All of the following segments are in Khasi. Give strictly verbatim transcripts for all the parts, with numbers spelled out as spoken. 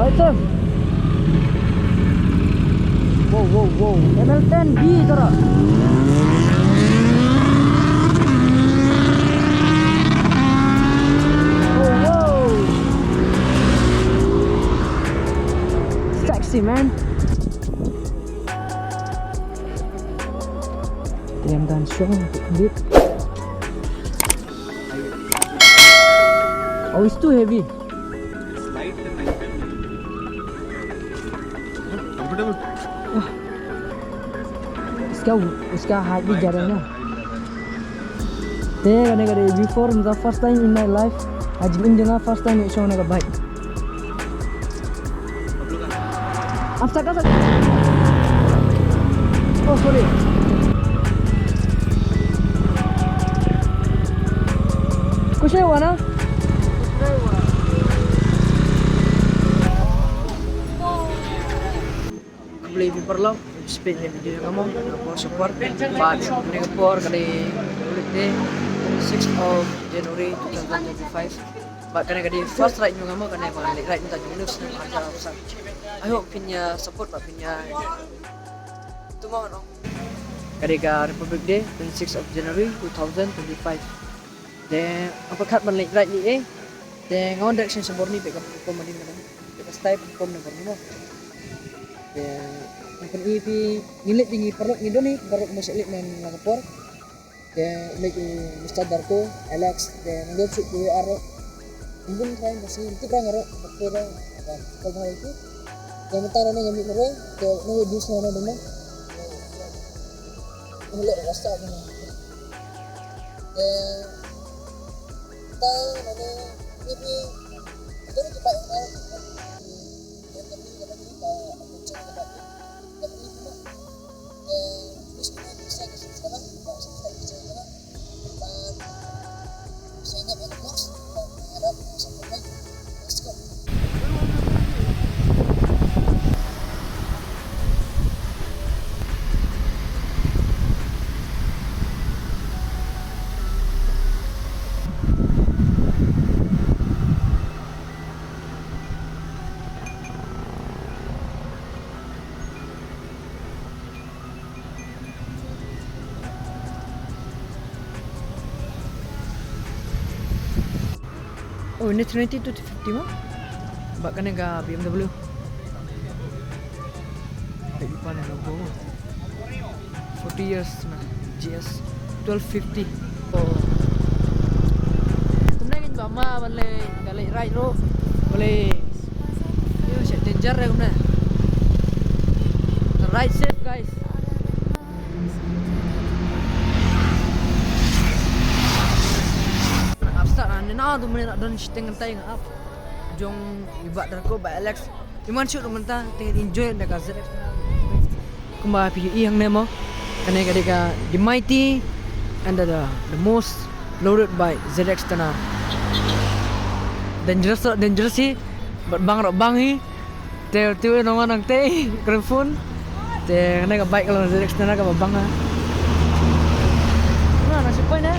Ito. Wow, wow, wow. M L ten B tara. Wow, wow. Sexy, man. Damn, dan shong, dude. Oh, it's too heavy. Comfortable? इसका, उसका हाइट भी ज़्यादा है ना। Te kane ka dei before, the first time in my life. Hajim in janga first time ïoh shong kane ka bike. Ab sa ka sa. Oh, sorry. Kush nahi hua na? Khublei phi paralok, participate ha video jong nga mo, ha por sha por. Bad kane ka por ka dei, holiday, twenty-sixth of January two thousand twenty-five. Bad kane ka dei first ride jong nga mo, kane ba ngan leit ride mynta jong nga, snem arhajar bsar. I hope phin ïa support bad phin ïa, tu mo no. Ka dei ka Republic Day, twenty-sixth of January two thousand twenty-five. Te nga pyrkhat ban leit ride ïa, eh. Te nga wan direct sha Borni, peit ka pom ma ding ka dang. Peit ka style pom na Borni mo. Te nga pyn-i phi, ngi leit, ngi paralok ngi don hi, paralok ma sha leit man la ka por. Te leit u Mister Darko, Alex, te ngi don shuh ki arok. Ngi bun trai ma sha ngi tip rang arok, Darko da, ka kol ma itu. Te mynta ngi ngi mih marwei, te ngi dus na na dong. Ngi leit rasta na. Te Oh, ini Trinity two fifty mo? Bad kane ka B M W. Peit u pan logo. Forty years na, G S twelve fifty. Oh. Kumne ngin ba ma ban leit, ka leit ride ruh. Ba leit. Ïoh, shit, danger eh kumne. Ride safe, guys. Ap start, ah, ne na tu mane na don shiteng ngan tai nga ap. Jong i Bah Darko, Bah Alex. Iman shoot mynta te enjoy da ka Z X. Kumba phi ïohi hangne mo. Kane ka dei ka the mighty and the, the, the most loaded by Z X Tuner. Dangerous, dangerous hi. Bad bang ruh bang hi. Te tu nong nang te kren phone. Te kane ka bike ka long Z X Tuner kaba bang ha. Na na sipoi na.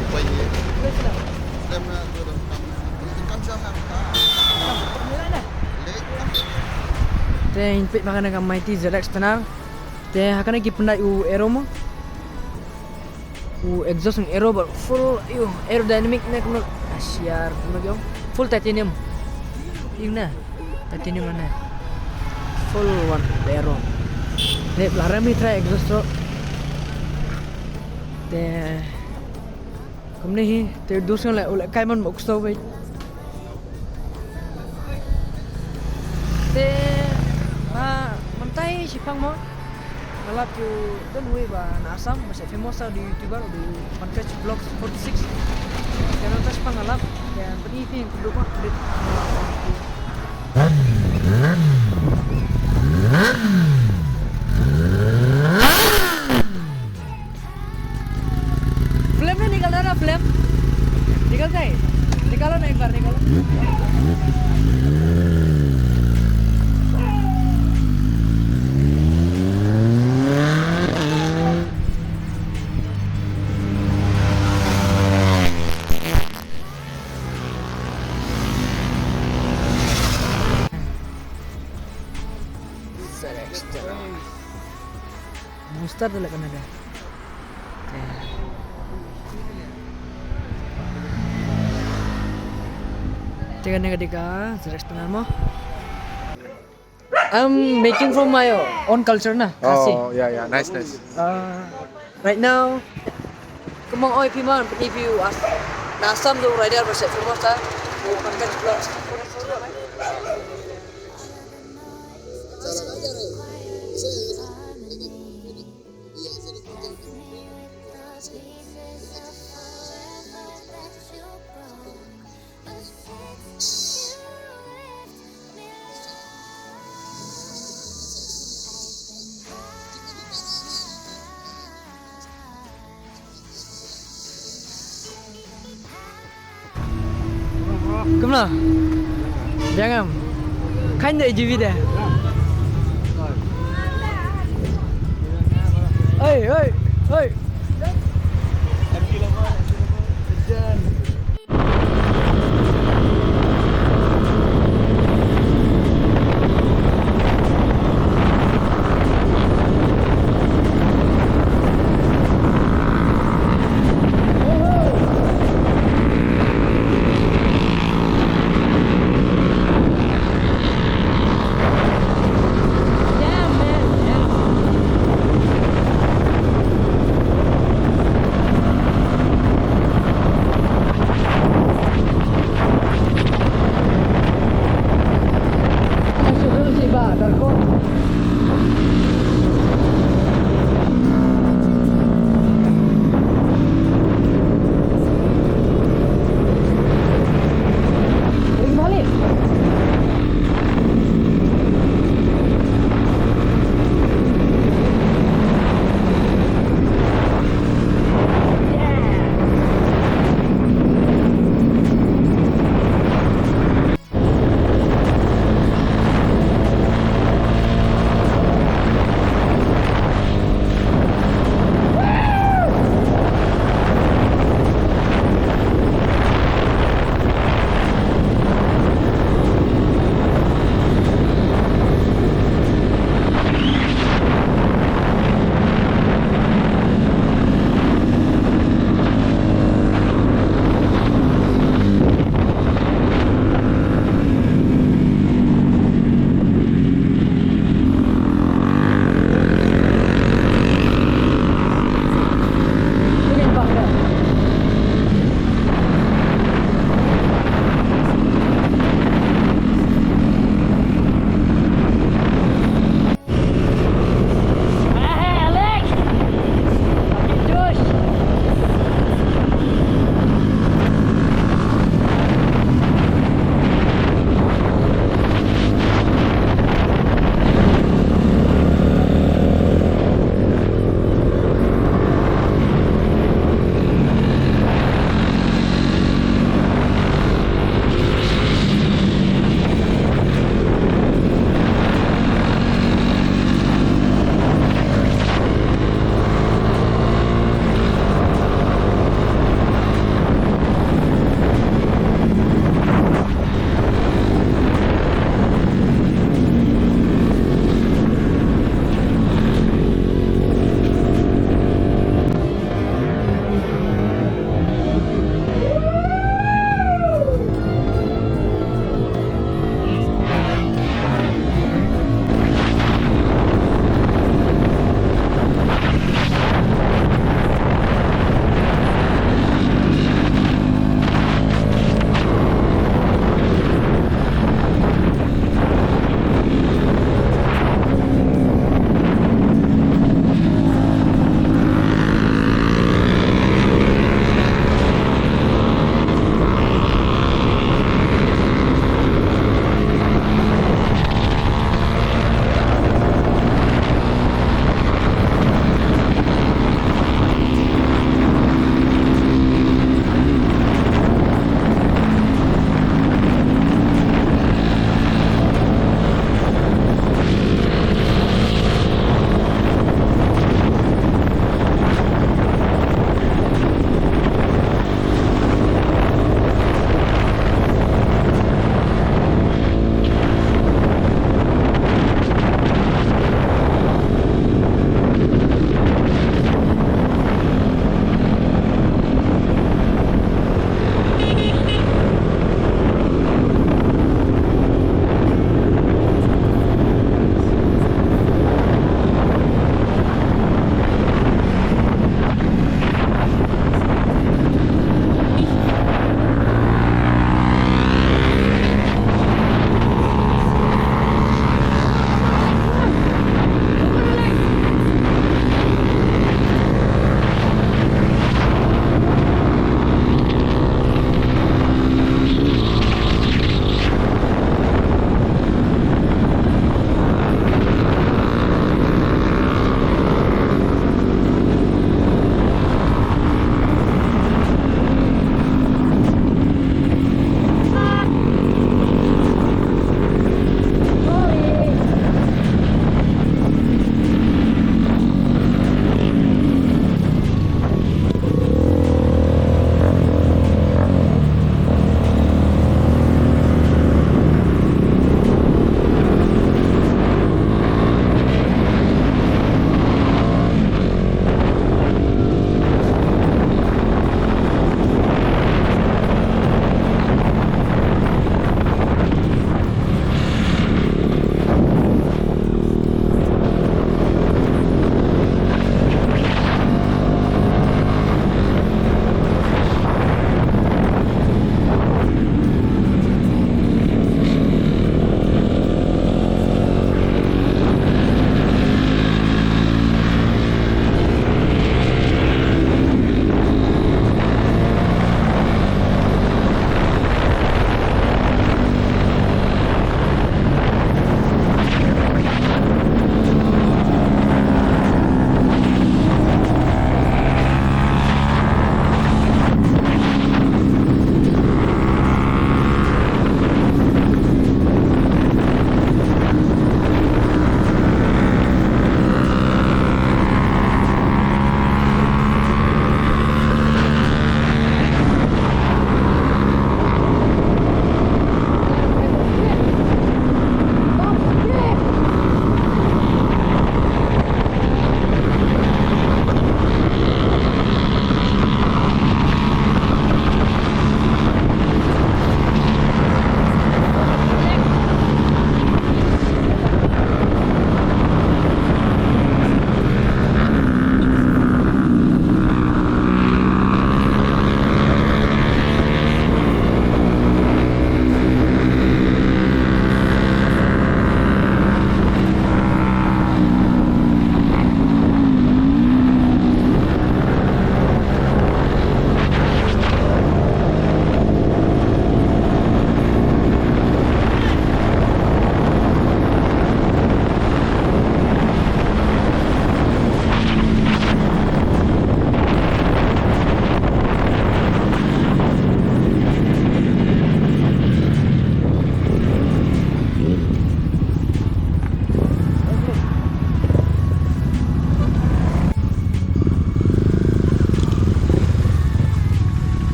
Sipoi ni. Stem na tu dong kam. Kam jam na. Te in pit ba kane ka mighty Z X Tuner. Te ha kane ki pyndait u aero mo. U exhaust ng aero bad full, ïoh, aerodynamic ne kumno, ah, siar kumno ki ong. Full titanium. Ïoh na, titanium ne. Full one aero. Ne la rem hi trai exhaust ro. Te kumne hi, te dus nga le, u le kai man mo kusto wei. Te, ah, mynta hi shipang mo. Nga lap ïa u don uwei ba na Assam, ba shu famous u dei YouTuber, u dei Pankaj Vlogs forty-six. Te nangta shipang nga lap, te pyn-i phi ïa ka duk ma, duk. Film ne nikal raha hai, film? Nikal raha hai? Nikalo na ek baar, nikalo. Booster tu lah kena dia. Tengah ni ketika series penamo. I'm making from my own culture na. Khasi. Oh, yeah, yeah, nice, nice. Uh, right now, kumang oi piman, if you ask, na Assam tu rider berset semua sa, bukan kan. Kumno? Jangam. Khain de jivi de. Oi, oi, oi.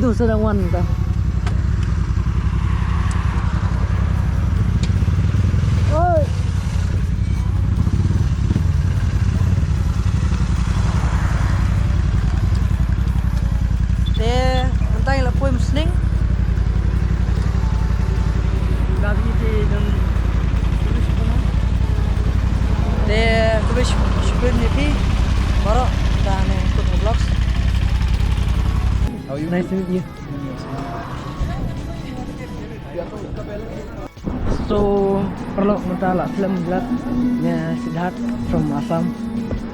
Usa da wan da. Oi. Te mynta ngi la poi mynsngi. Ka biji te dang. Te khublei shibun ïa phi baroh da ne kut vlogs. How are you? Nice to meet you. So, paralok, mynta la slem jlat ïa Siddharth from Assam.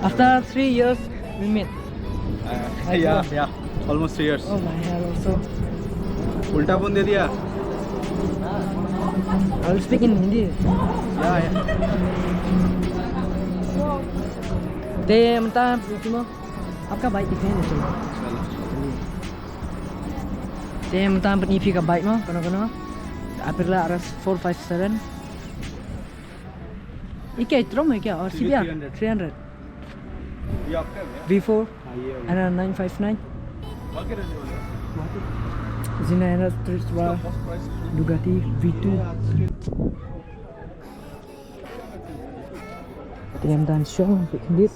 After three years, we meet. Uh, yeah, yeah, almost three years. Oh my God, also. उल्टा फोन दे दिया. I will speak in Hindi. Yeah, yeah. Te mynta, आपका बाइक दिखाएं ना, चलो। Te mynta pyni phi ka bike mo, kano kano. Aprilia R S four five seven. Ike trom hai kya? Aur C B R? Three hundred. Three hundred. ये आपका है भैया? V four. हाँ, ये है। And a nine five nine. बाकी रहने वाला है। Zina and a Triswa. इसका first price कितना? Bugatti V two. ये आज के Te ym don shong bit.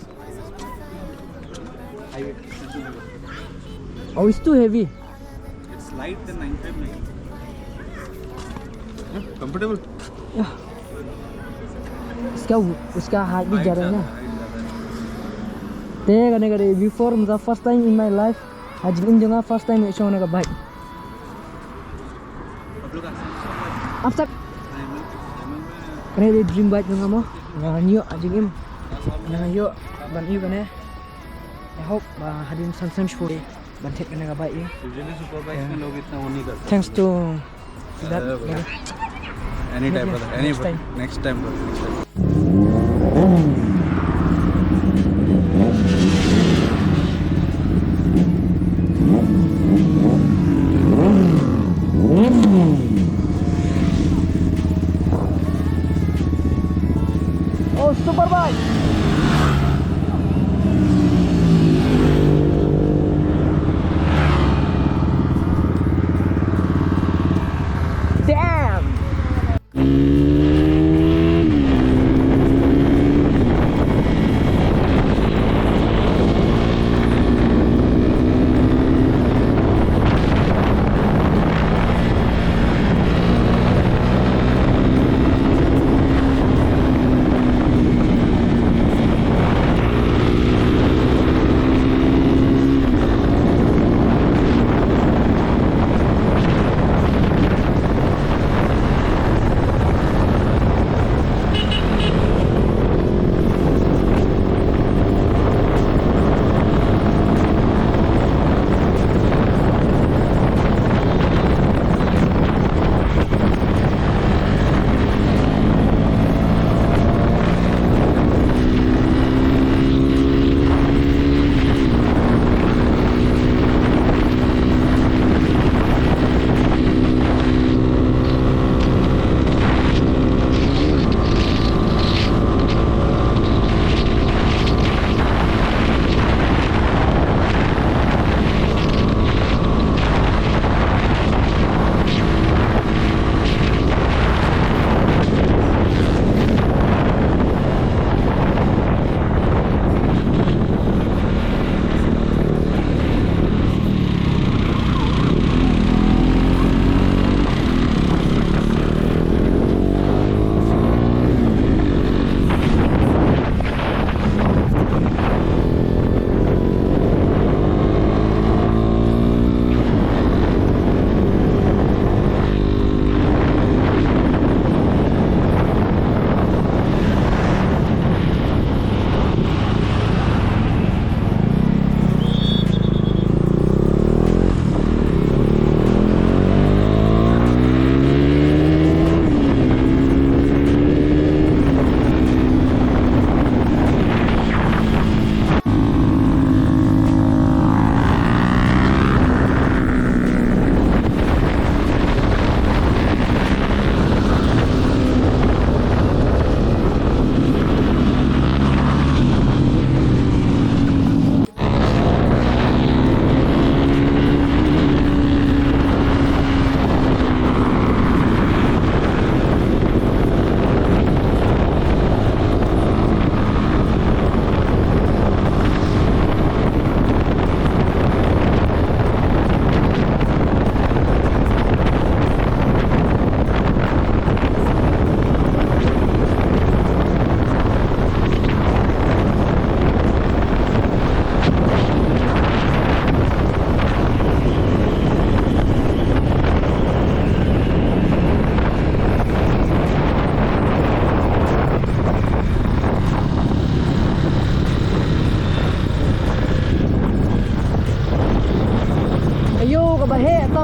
Oh, it's too heavy. It's light than nine five nine. Yeah, comfortable. Yeah. इसका, उसका हाइट भी ज्यादा है ना। Te kane ka dei V four, मतलब first time in my life. Ha jingim jong nga first time ïoh shong na ka bike. Ap sak. Kane dei dream bike jong nga mo. Nga ïoh ha jingim. Nga ïoh ban ïoh kane. I hope ba hadien san snem shiphew ban thied kane ka bike ïa. Usually super bikes में लोग इतना वो नहीं करते। Thanks to That, अरे भाई। Anytime, brother। Next time। Anytime, brother। Next time। Oh, super bike. Damn.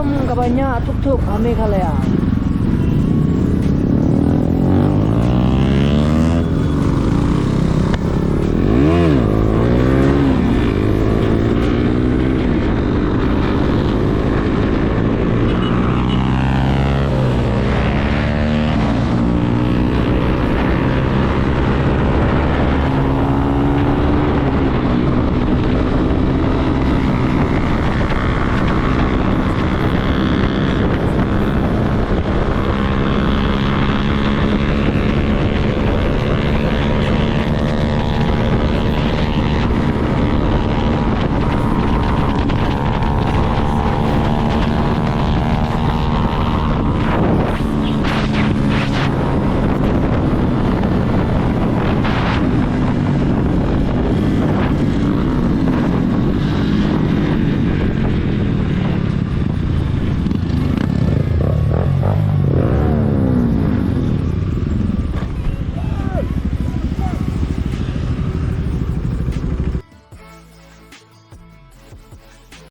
Kaba nia thuk thuk ha Meghalaya.